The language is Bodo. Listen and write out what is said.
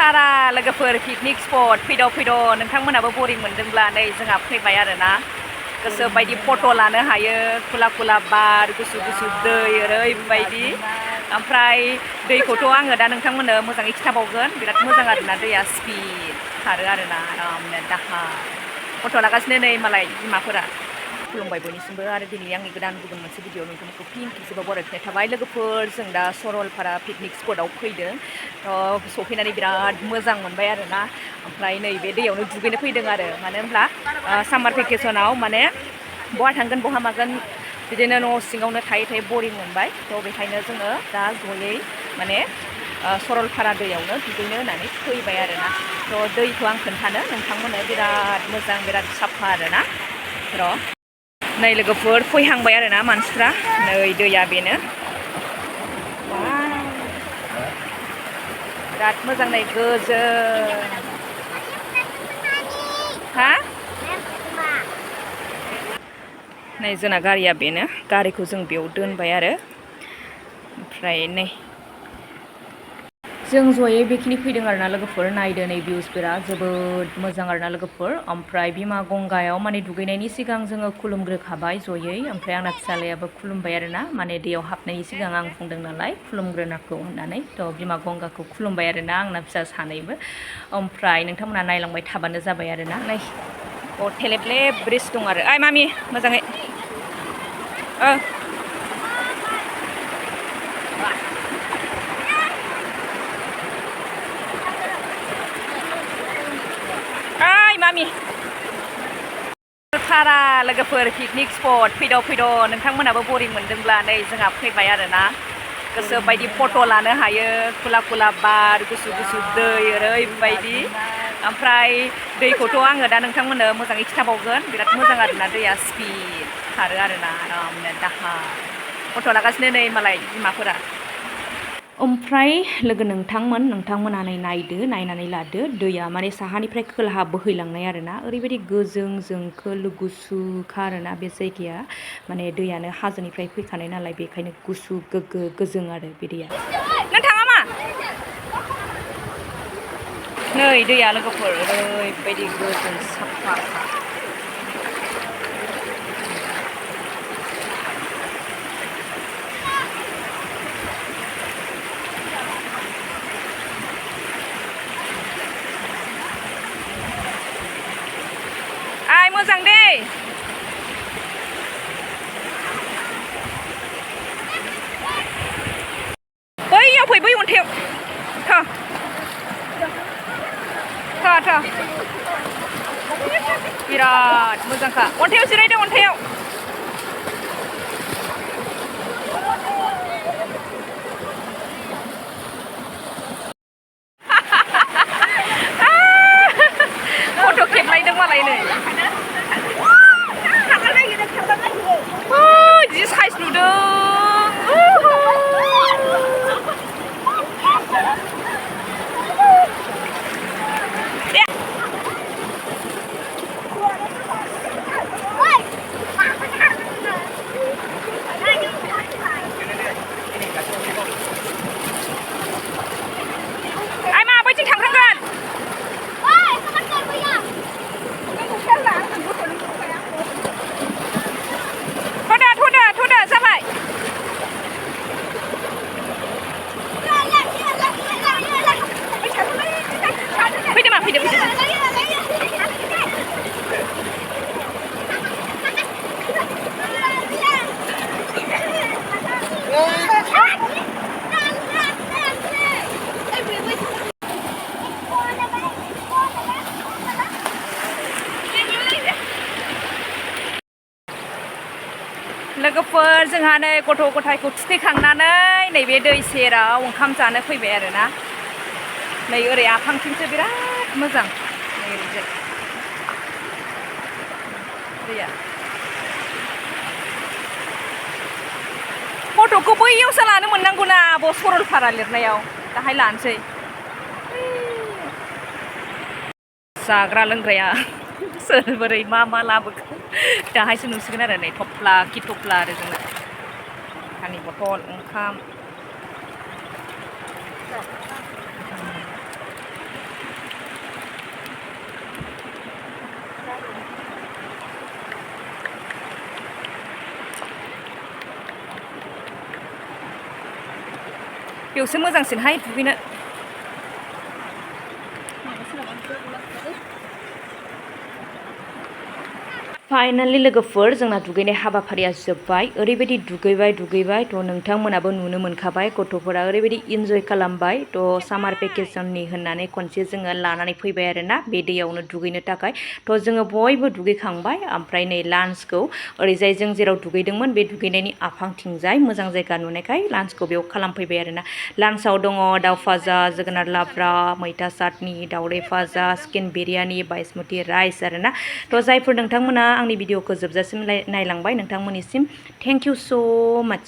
सरलपारा लोगोफोर पिकनिक स्पट फैद' नोंथांमोनाबो बरिं मोनदोंब्ला नै जोंहा फैबाय आरोना गोसो बायदि फट' लानो हायो खुला खुला बार गुसु गुसु दै ओरैबायदि ओमफ्राय दैखौथ' आङो दा नोंथांमोननो मोजाङै खिथाबावगोन बिराद मोजां आरोना दैया स्पिड खारो आरोना आरामनो दाहार फट' लागासिनो नै मालाय बिमाफोरा खुलुमबाय बयनिसिमबो आरो दिनै आंनि गोदान गुबुन मोनसे भिडिअ नोंथांमोनखौ फिन खेबसेबाव बरायफिननाय थाबाय लोगोफोर जों दा सरलपारा पिकनिक स्पटआव फैदों सफैनानै बिराद मोजां मोनबाय आरोना ओमफ्राय नैबे दैयावनो दुगैनो फैदों आरो मानो होनब्ला सामार भेकेसनाव माने बहा थांगोन बहा मागोन बिदिनो न' सिङावनो थायै थायै बरिं मोनबाय थ' बेखायनो जोङो दा जयै माने सरलपारा दैयावनो दुगैनो होननानै फैबाय आरोना थ' दैखौ आं खोन्थानो नोंथांमोननो बिराद मोजां बिराद साफा आरोना र' नै लोगोफोर फैहांबाय आरोना मानसिफ्रा नै दैया बेनो बिराद मोजां नै गोजों हा नै जोंना गारिया बेनो गारिखौ जों बेयाव दोनबाय आरो ओमफ्राय नै जों जयै बेखिनि फैदों आरोना लोगोफोर नायदो नै भिउसफोरा जोबोद मोजां आरोना लोगोफोर ओमफ्राय बिमा गंगायाव माने दुगैनायनि सिगां जोङो खुलुमग्रोखाबाय जयै ओमफ्राय आंना फिसालायाबो खुलुमबाय आरोना माने दैयाव हाबनायनि सिगां आं बुंदों नालाय खुलुमग्रोनांगौ होननानै थ' बिमा गंगाखौ खुलुमबाय आरोना आंना फिसा सानैबो ओमफ्राय नोंथांमोना नायलांबाय थाबानो जाबाय आरोना नै थेलेबलेब ब्रिज दं आरो ओइ मामि मोजाङै मामि सरलपारा लोगोफोर पिकनिक स्पट फैद' नोंथांमोनाबो बरिं मोनदोंब्ला नै जोंहा फैबाय आरोना गोसो बायदि फट' लानो हायो खुला खुला बार गुसु गुसु दै ओरैबायदि ओमफ्राय दैखौथ' आङो दा नोंथांमोननो मोजाङै खिथाबावगोन बिराद मोजां आरोना दैया स्पिड खारो आरोना आरामनो दाहार फट' लागासिनो नै मालाय बिमाफोरा ओमफ्राय लोगो नोंथांमोनानै नायदो नायनानै लादो दैया माने साहानिफ्राय खोलाहा बोहैलांनाय आरोना ओरैबायदि गोजों जोंखोल गुसुखा आरोना बे जायगाया माने दैयानो हाजोनिफ्राय फैखानाय नालाय बेखायनो गुसु गोग्गो गोजों आरो बे दैया नोंथाङा मा नै दैया लोगोफोर ओरैबायदि गोजों साफा मोजां दे बैयाव फै बै अन्थायाव थ' बिराद मोजांखा अन्थायाव जिरायदों अन्थायाव फट' खेबलायदों मालाय नै जि साइज नुदों लोगोफोर जोंहा नै गथ' गथायखौ थुखैखांनानै नैबे दै सेराव ओंखाम जानो फैबाय आरोना नै ओरै आफांथिंसो बिराद मोजां नै ओरैजाय दैया फट'खौ बैयावसो लानो मोननांगौना आब' सरलपारा लिरनायाव दाहाय लानोसै जाग्रा लोंग्राया सोर बोरै मा लाबोखो दाहायसो नुसिगोन आरो नै थफ्ला खि थफ्ला आरो जोंना पानि बथल ओंखाम बेयावसो मोजांसिनहाय दुगैनो फाइनालि लोगोफोर जोंना दुगैनाय हाबाफारिया जोब्बाय ओरैबायदि दुगैबाय थ' नोंथांमोनाबो नुनो मोनखाबाय गथ'फोरा ओरैबायदि इन्जय खालामबाय थ' सामार भेकेसननि होननानै खनसे जोङो लानानै फैबाय आरोना बे दैयावनो दुगैनो थाखाय थ' जोङो बयबो दुगैखांबाय ओमफ्राय नै लान्चखौ ओरैजाय जों जेराव दुगैदोंमोन बे दुगैनायनि आफांथिंजाय मोजां जायगा नुनायखाय लान्चखौ बेयाव खालामफैबाय आरोना लान्चआव दङ दाउ फाजा जोगोनार लाब्रा मैथा चाटनि दावदै फाजा चिकेन बिरियानि बायसमुति राइस आरोना थ' जायफोर नोंथांमोना आंनि भिडिअखौ जोबजासिम नायलांबाय नोंथांमोननिसिम थेंक इउ स' माच